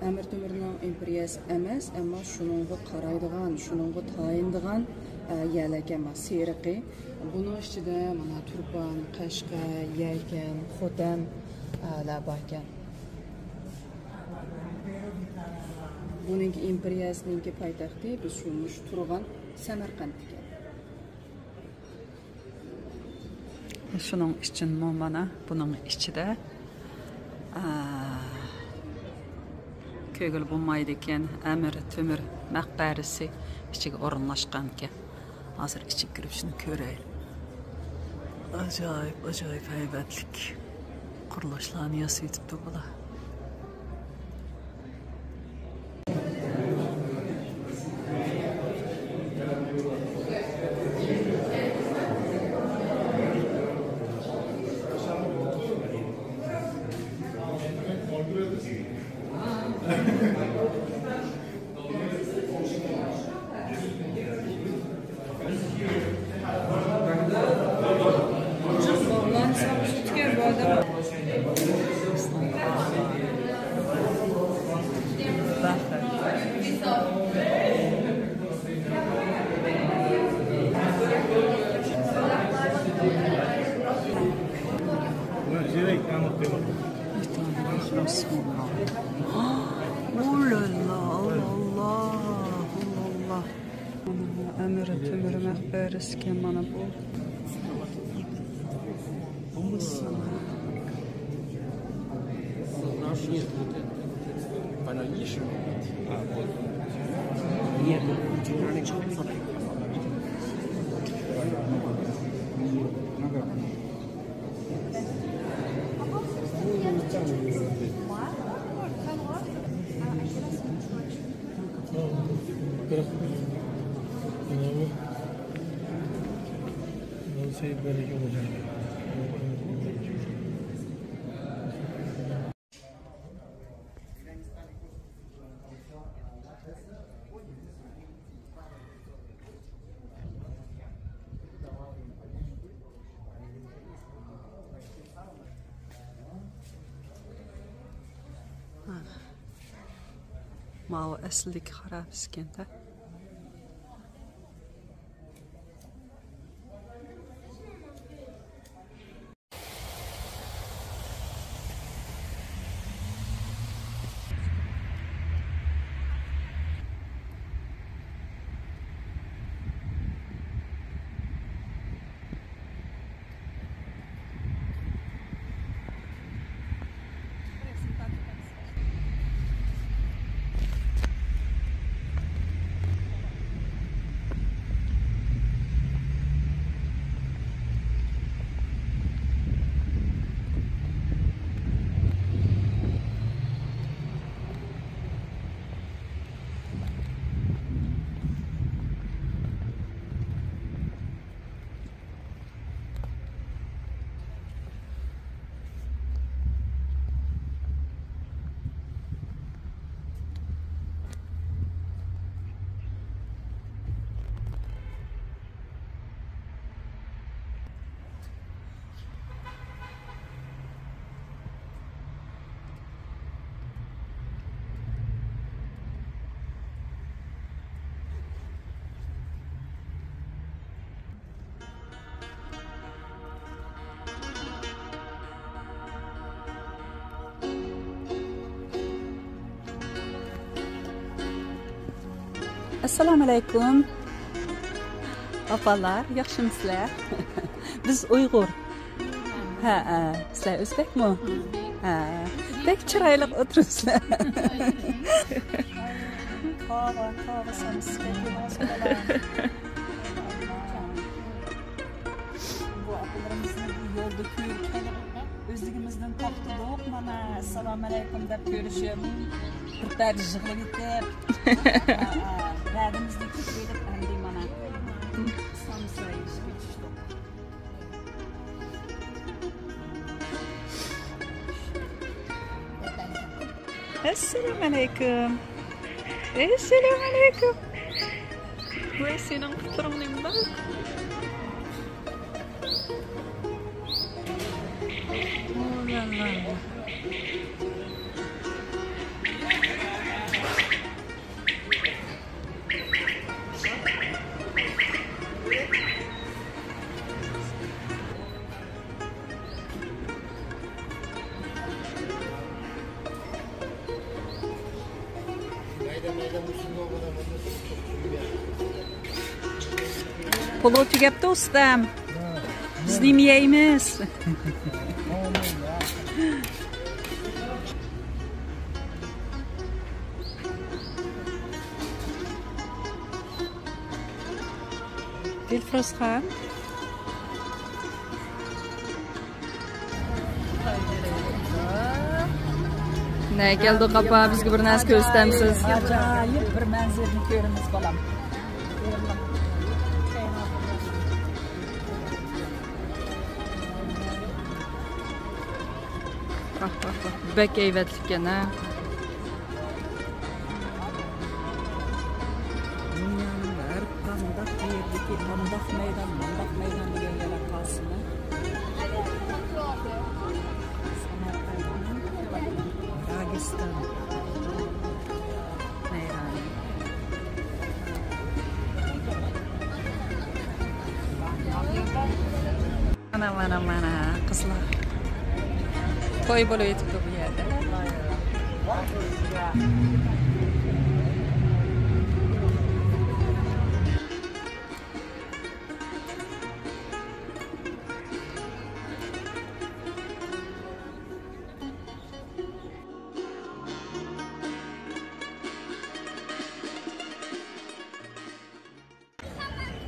ئەمىر تۆمۈرنىڭ ئىمپېرىيەسى ئەمەس، ئەمما شۇنىڭغا قارايدىغان، شۇنىڭغا تايىنىدىغان، ئە، يەرلەركەن، مانا سېرىقى. بۇنىڭ ئىچىدە مانا تۇرپان، قەشقەر، يەكەن، خوتەن، ئە، لەر باركەن. بۇنىڭكى ئىمپېرىيەسىنىڭكى پايتەختى بىز شۇ مۇشۇ تۇرغان سەمەرقەنت ئىكەن. شۇنىڭ ئۈچۈنمۇ مانا بۇنىڭ ئىچىدە، ئا، كۆرگىلى بولمايدىكەن، ئەمىر تۆمۈر مەقبەرىسى ئىچىگە ئورۇنلاشقانىكەن. ھازىر ئىچىگە كىرىپ شۇنى كۆرەيلى. ئاجايىپ، ئاجايىپ ھەيۋەتلىك قۇرۇلۇشلارنى ياسىۋېتىپتۇ بۇلار. ئەمىر تۆمۈر مەقبەرىسىكەن مانا بۇ. ماۋۇ ئەسلىدىكى خارابىسىكەن-دە. ئەسسالامۇ ئەلەيكۇم. ئاپالار، ياخشىمۇسىلەر؟ بىز ئۇيغۇر. ھە، ھە. سىلەر ئۆزبەكمۇ؟ ھە. بەك چىرايلىق ئولتۇرۇپسىلەر. كاۋا، كاۋا سامسىكى. بۇ ئاپىلىرىمىزنى بۇ يولدا كۆرۈپ، ئۆزلۈكىمىزدىن توختىدۇق، مانا، ئەسسالامۇ ئەلەيكۇم دەپ كۆرۈشۈپ، بىر پەردە يىغلىۋېتىپ، ۋەدىمىزنى كېتىۋېلىپ، ئەمدى مانا، سامسا يېيىشكە چۈشتۇق. ئەسسالامۇ ئەلەيكۇم. ئەسسالامۇ ئەلەيكۇم. ۋاي، سېنىڭ پۇتلىرىڭ نېمىنداق؟ ئۇ لا لا. پۇلى تۈگەپتۇ ئۇستام. بىز نېمە يەيمىز؟ دىلفۇرۇزخان. نەگە كەلدۇق، ئاپا؟ بىزگە بىر نەرسە كۆرسىتەمسىز؟ ئاجايىپ بىر مەنزىرىنى كۆرىمىز، بالام. ۋاھ، ۋاھ، ۋاھ. بەك ھەيۋەتلىككەن، ھە؟ دۇنيانىڭ ھەر قانداق يېرىدىكى مۇنداق مەيدان، مۇنداق مەيدان دېگەن يەرلەر قالسىمۇ؟ سەمەرقەنتنىڭ داگىستان مەيدانى. مانا، مانا، مانا، قىزلار. توي بولۇۋېتىپتۇ بۇ يەردە.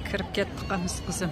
كىرىپ كەتتۇق، ئانىسى قىزىم.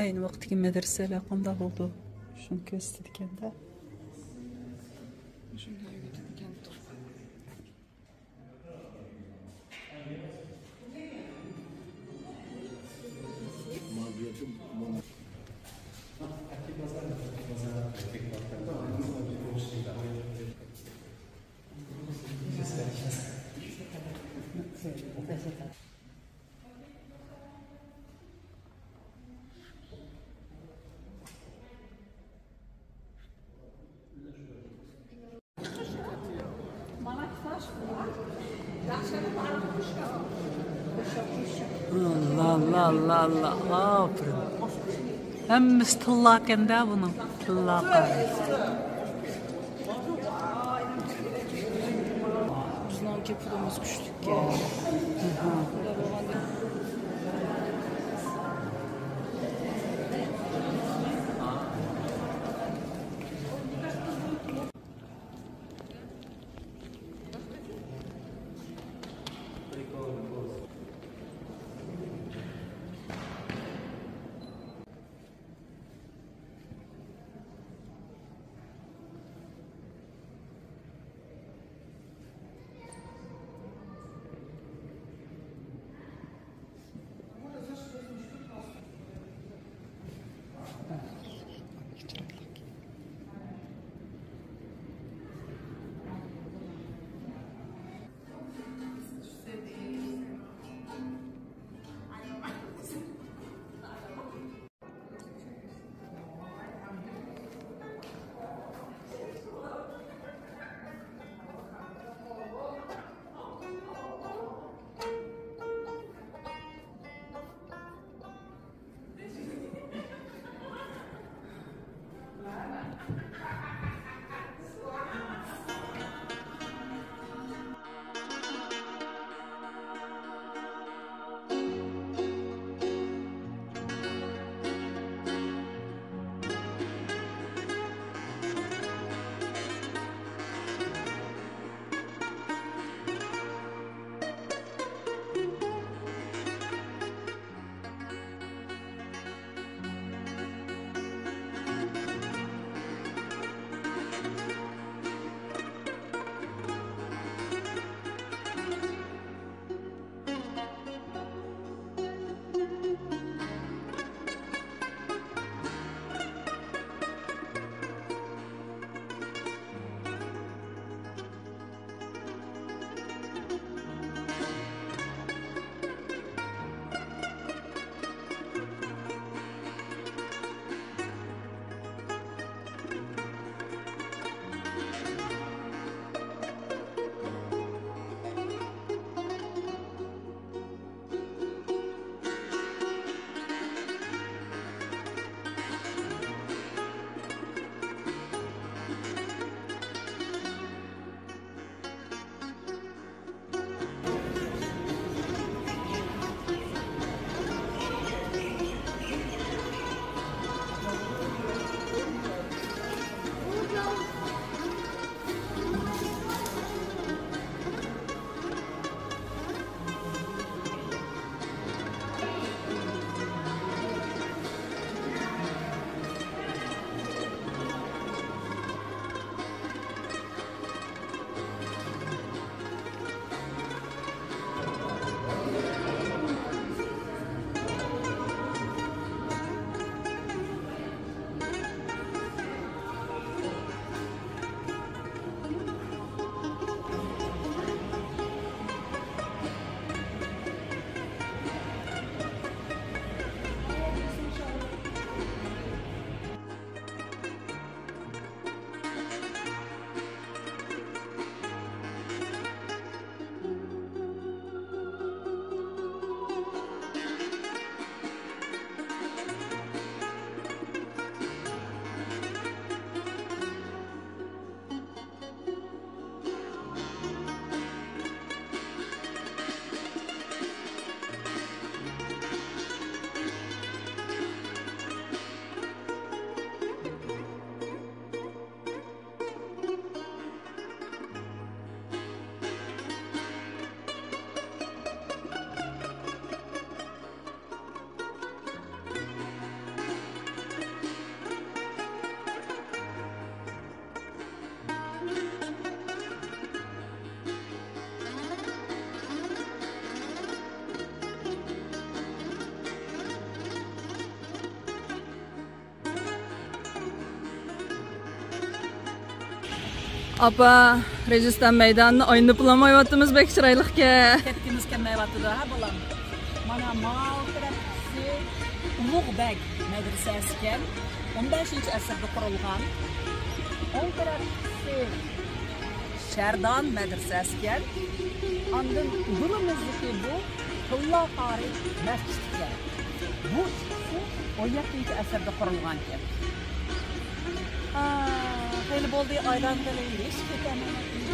ئەينى ۋاقىتتىكى مەدرىسەلەر قانداق بولىدۇ؟ شۇنى كۆرسىتىدىكەن-دە. شۇنداق ئۆگىتىدىكەن. لا، لا، لا، لا، ئاپىرىن. ھەممىسى تىللاكەن-دە بۇنىڭ. تىللاقا. بىزنىڭكى پۇلىمىز كۈچلۈككەن. ئاپا، رېژىستان مەيدانىنى ئايلىنىپ بولالمايۋاتىمىز، بەك چىرايلىقكەن. كەتكىمىز كەلمەيۋاتىدۇ، ھە، بالام؟ مانا مال تەرەپكىسى ئۇلۇغ بەگ مەدرىسەسىكەن. ئون بەشىنچى ئەسىردە قۇرۇلغان. ئوڭ تەرەپكىسى شەردان مەدرىسەسىكەن. ئاندىن دۇلىمىزدىكى بۇ تىللا قارى مەسچىتكەن. بۇ ئىككىسى ئون يەتتىنچى ئەسىردە قۇرۇلغانكەن. ئا، خېلى بولدى، ئايلانغىلى، ھېچ كېتەلمەيۋاتىمىز.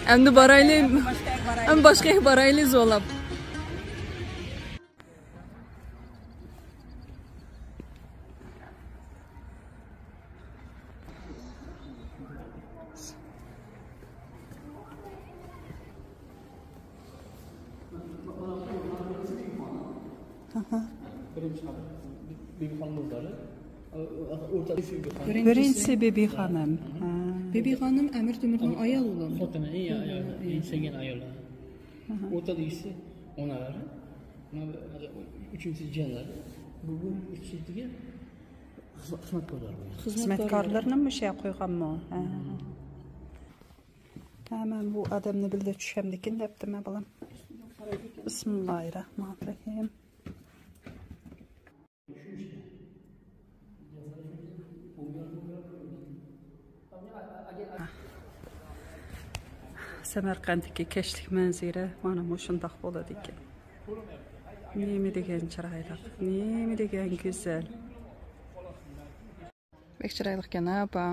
ئەمدى بارايلى. باشقا يەرگە بارايلى. ئەمدى باشقا يەرگە بارايلى زورلاپ. ئاھا. بىرىنچى قات بىبىخانىم ئۆزلىرى. ئورتا بىبىخانىم. بىرىنچىسى بىبىخانىم. ھە. بىبىخانىم ئەمىر تۆمۈرنىڭ ئايال بولامدۇ؟ خوتۇنى، ئايال، سۆيگەن ئايال. ئاھا. ئورتا دېگىسى ئانىلىرى. ئۈچىنچىسى جىيەنلىرى. بۇ، بۇ ئۈچىسىگە خىزمەت، خىزمەتكارلار بۇ. خىزمەتكارلىرىنى مۇشۇ يەرگە قويغانمۇ؟ ھە. ھە، مەن بۇ ئادەمنى بىللە چۈشەمدىكىن دەپتىمەن، بالام. بىسمىللاھىررەھمانىررەھىم. سەمەرقەنتتىكى كەچلىك مەنزىرە مانا مۇشۇنداق بولىدىكەن. نېمە دېگەن چىرايلىق، نېمە دېگەن گۈزەل. بەك چىرايلىقكەن ھە، ئاپا.